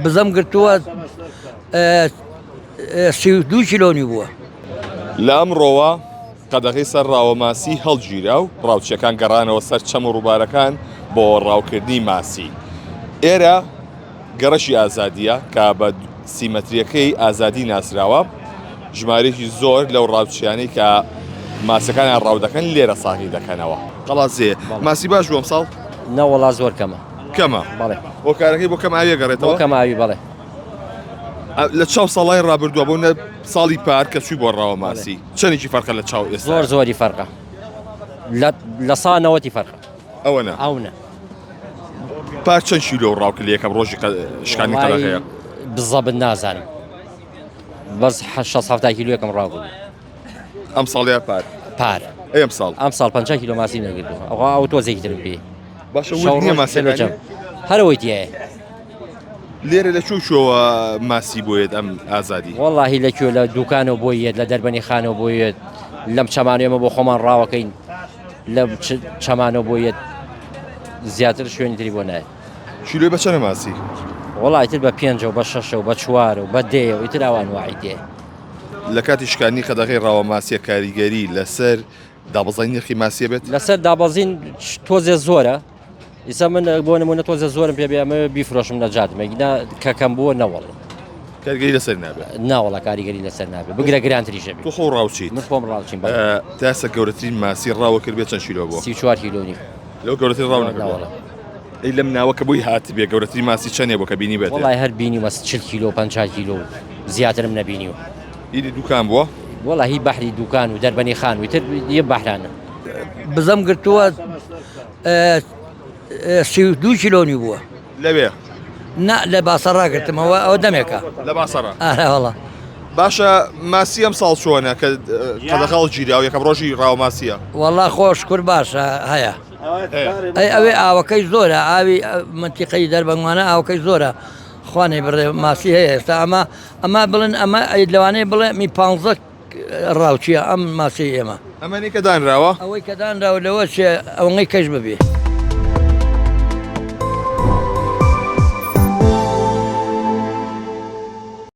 بزەم گرتووە 32 کیلۆنی بووە. لە ئەمڕۆوە قەدەغەی سەر ڕاوەماسی هەڵگیرا و ڕاوچیەکان گەڕانەوە سەر چەم و ڕووبارەکان بۆ ڕاوکردنی ماسی. ئێرە گەڕەکی ئازادییە کە بە سیمەتریەکەی ئازادی ناسراوە، ژمارەیەکی زۆر لەو ڕاوچیانەی کە ماسیەکانیان ڕاو دەکەن لێرە ساغی دەکەنەوە. قەڵادزێ ماسی باش بوو ئەمساڵ؟ نەوەڵا زۆر کەمە. کەمە؟ بەڵێ. هۆکارەکەی بۆ کەم ئاویە گەڕێتەوە؟ بۆ کەم ئاوی بەڵێ. لە چاو ساڵای ڕابردووە بۆ نە ساڵی پار کە چووی بۆ ڕاوە ماسی چەندێکی فەرقە لە چاو ئێستا؟ زۆر زۆری فەرقە لە سا نەوەتی فەرقە. ئەوە نا؟ ئەو نا. پار چەند کیلۆ ڕاو کرد لە یەکەم ڕۆژی شکانی قەدەغەیە؟ بزەبت نازانم بەس 6 70 کیلۆیەکم ڕاو کرد. ئەم ساڵ یا پار؟ پار. ئەی ئەم ساڵ؟ ئەم ساڵ 50 کیلۆ ماسی نەگرتووە. ئەوها ئەو تۆزێکی ترم پێ. باشە ورد نییە ماسیەکانی؟ هەر ئەوەی تیایە. لێرە لە کوێ کوێوە ماسی بۆ یەت ئەم ئازادی؟ وەڵاهی لە کوێ لە دوکانەوە بۆ یەت لە دەربەنی خانەوە بۆ یەت لەم چەمانە ئێمە بۆ خۆمان ڕاوەکەین لە چەمانەوە بۆ یەت زیاتر شوێنی تری بۆ نایەت. کیلۆی بە چەنە ماسی؟ وەڵا ئیتر بە پێنجە و بە شەشە و بە چوارە و بە دەیە و ئیتر ئەوان وای دێ. لە کاتی شکاندنی قەدەغەی ڕاوە ماسیە کاریگەری لەسەر دابەزینی نرخی ماسیە بێت؟ لەسەر دابەزین تۆزێ زۆرە ئیسا من بۆ نمونە تۆزە زۆرم پێ بێ ئەمە بیفرۆشم نەجات مەگینا کە کەم بووە نەوەڵێ کاریگەری لەسەر نابێت ناوەڵە کاریگەری لەسەر نابێت بگرە گرانتریشە بێت تۆ خۆ ڕاوچیت من خۆم ڕاوچیم بەڵێ تا ئێستا گەورەترین ماسی ڕاوە کرد بێت چەند کیلۆ بووە 34 کیلۆ نیو لەو گەورەترین ڕاو نەکردووە ناوەڵە ئەی لەم ناوە کە بۆی هاتبێ گەورەترین ماسی چەندێ بووە کە بینیبێتێ وەڵای هەر بینیومە 40 کیلۆ 50 کیلۆ زیاترم نەبینیوە هینی دوکان بووە؟ وەڵا هی بەحری دوکان و دەربەنی خان و ئیتر یە بەحرانە. بزەم گرتووە 32 کیلۆنی بووە. لەوێ؟ نا لە باسەڕا گرتمەوە ئەوە دەمێکە. لە باسەڕا؟ ئارە وەڵا. باشە ماسی ئەم ساڵ چۆنە کە قەدەغە هەڵگیرا و یەکەم ڕۆژی ڕاوە ماسیە؟ وەڵا خۆ شکور باشە هەیە. ئەی ئەوێ ئاوەکەی زۆرە ئاوی منتیقەی دەربەنگوانە ئاوەکەی زۆرە خوا نەیبڕێ ماسی هەیە ئێستا ئەمە ئەمە بڵێن ئەمە ئەی لەوانەیە بڵێ می پانزە ڕاوچیە ئەم ماسیەی ئێمە. ئەمەنی کە دانراوە؟ ئەوەی کە دانراوە لەوە چێ ئەوەنەی کەش ببێ.